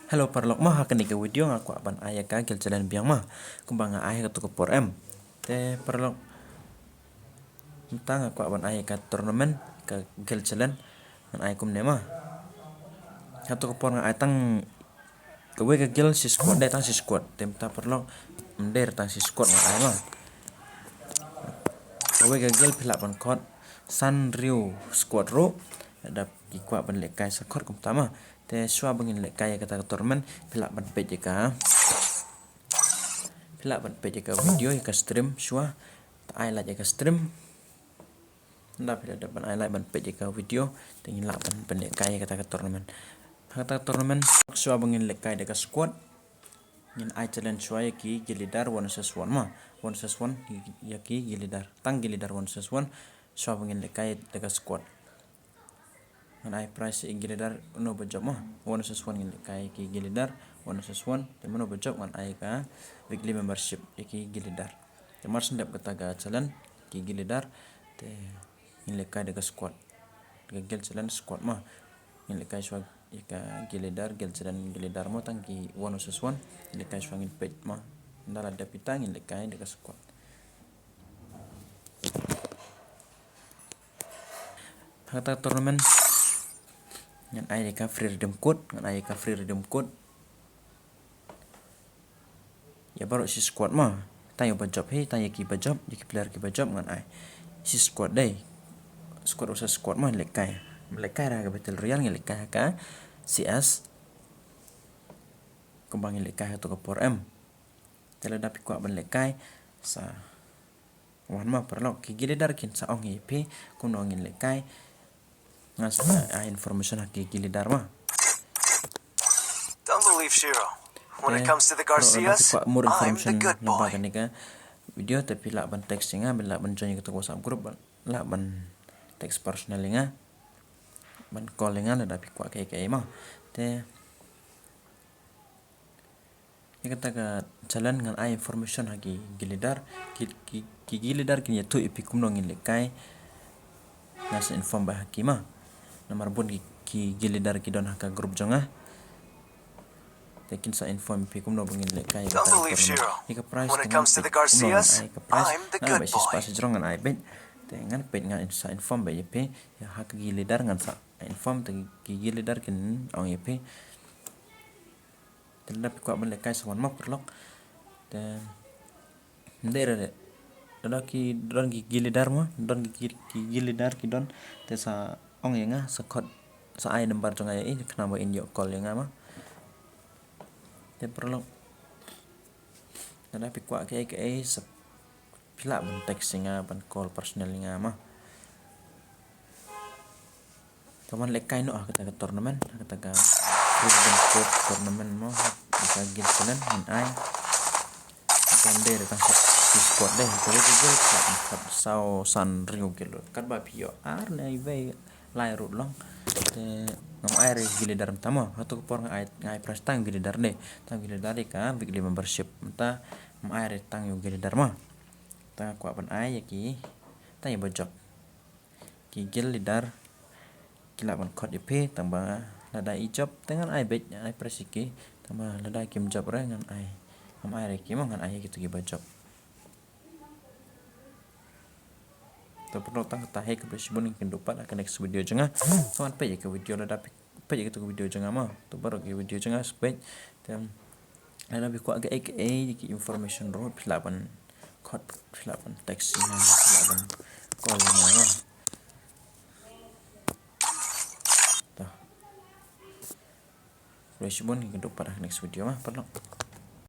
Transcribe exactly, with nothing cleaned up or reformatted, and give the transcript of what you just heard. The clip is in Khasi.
Hello paralok, ma ha kane ka video nga kwah ban ai ïa ka guild challenge biang ma, kumba nga ai ha kato ka por em. Te paralok, mynta nga kwah ban ai ïa ka tournament, ka guild challenge, ngan ai kumne ma. Hato ka por nga ai tang kawei ka guild shi squad, dei tang shi squad. Te mynta paralok, ym dei tang shi squad nga ai ma. Kawei ka guild phi lah ban khot san hynriew squad ruh. Lada phi kwah ban lehkai sa khot kumta ma. Te shuwa ba ngin lehkai ïa kata ka tournament, phi lah ban peit ïa ka, phi lah ban peit ïa ka video, ïa ka stream shuwa. Te ai like ïa ka stream. Lada phi lah ban ai like ban peit ïa ka video, te ngin lah ban, ban lehkai ïa kata ka tournament. Ha kata ka tournament, shuwa ba ngin lehkai da ka squad, ngin ai challenge shuwa ïa ki guild leader one versus one ma. One versus one ïa ki guild leader. Tang guild leader one versus one, shuwa ba ngin lehkai da ka squad. Ngan ai prize ïa ki guild leader uno ba jop ma. One versus one ngin lehkai ïa ki guild leader, one versus one. Te mano ba jop ngan ai ka weekly membership ïa ki guild leader. Te mar shen dep kata ka challenge ki guild leader, te ngin lehkai da ka squad. Da ka guild challenge squad ma. Ngin lehkai shuwa ïa ka guild leader, guild challenge guild leader ma, tang ki one versus one. Ngin lehkai shuwa, ngin peit ma. Lada la dep ita ngin lehkai da ka squad. Ha kata ka tournament ngan ai ïa ka free redeem code, ngan ai ïa ka free redeem code. Ïa baroh shi squad ma. Tang ïa ba jop hi, tang ïa ki ba jop, ïa ki player ki ba jop ngan ai. Shi squad dei. Squad versus squad ma lehkai. Lehkai ha ka Battle Royale, ngin lehkai ha ka C S. Kumba ngin lehkai ha kato ka por em. Te lada phi kwah ban lehkai sa wan ma paralok, ki guild leader kin sa ong ïa phi kumno ngin lehkai. Nga sa ai information ha ki guild leader ma. Don't believe Shiro. When it comes to the Garcias, I'm the good boy. Kane ka video te phi lah ban text ïa nga, phi lah ban join ïa kato ka WhatsApp group, lah ban text personal ïa nga, ban call ïa nga lada phi kwah kaei kaei ma. Te ïa kata ka challenge ngan ai information ha ki guild leader, ki, ki, ki guild leader kin ïathuh ïa phi kumno ngin lehkai. Ngan sa inform beit ha ki ma. Namar bun ki, ki guild leader ki don ha ka group jong nga. Te kin sa inform ïa phi kumno ba ngin lehkai ïa ka tournament. Ïa ka prize te ngan peit kumno ngan ai ka prize. Ngan beit shispah shajrong ngan ai beit. Te ngan peit, ngan sa inform beit ïa phi. Ïa ha ki guild leader ngan sa inform te ki guild leader kin ong ïa phi. Te lada phi kwah ban lehkai sa wan ma paralok. Te ym dei re, lada ki don ki guild leader ma, don ki, ki guild leader ki don, te sa ong ïa nga, sa khot, sa ai number jong nga ïa i, khnang ba in ïoh call ïa nga ma. Te paralok, lada phi kwah kaei kaei sa phi lah ban text ïa nga, ban call personal ïa nga ma. Te wan lehkai noh ha kata ka tournament, ha kata ka Freedom Cup tournament mo, ha kata ka guild challenge ngan ai. Kan dei re tang shi squad dei, ha kawei ka guild ka lah ban khot saw san hynriew guild. Katba phi ïoh ar ne iwei lai ruh long. Te ngam ai re guild leader mynta mo, ha kato ka por nga ai, nga ai prize tang guild leader dei, tang guild leader dei ka weekly membership. Mynta ngam ai re tang ïa u guild leader mo. Te nga kwah ban ai ïa ki, tang ïa ba jop. Ki guild leader ki lah ban khot ïa phi, tang ba lada i jop te ngan ai beit, ai prize ïa ki, tang ba lada kim jop re ngan ai, ngam ai re ki mo, ngan ai ïa kito ki ba jop. To paralok, tang kata hi, khublei shibun, ngin ïakynduh pat ha ka next video jong nga. To ngan peit ïa ka video, lada phi peit ïa kito ki video jong nga mo. To baroh ki video jong nga shu peit. Te lada phi kwah kaei kaei ki information ruh phi lah ban khot, phi lah ban text ïa nga, phi lah ban call ïa nga mo. To. Khublei shibun, ngin ïakynduh pat ha ka next video mo paralok.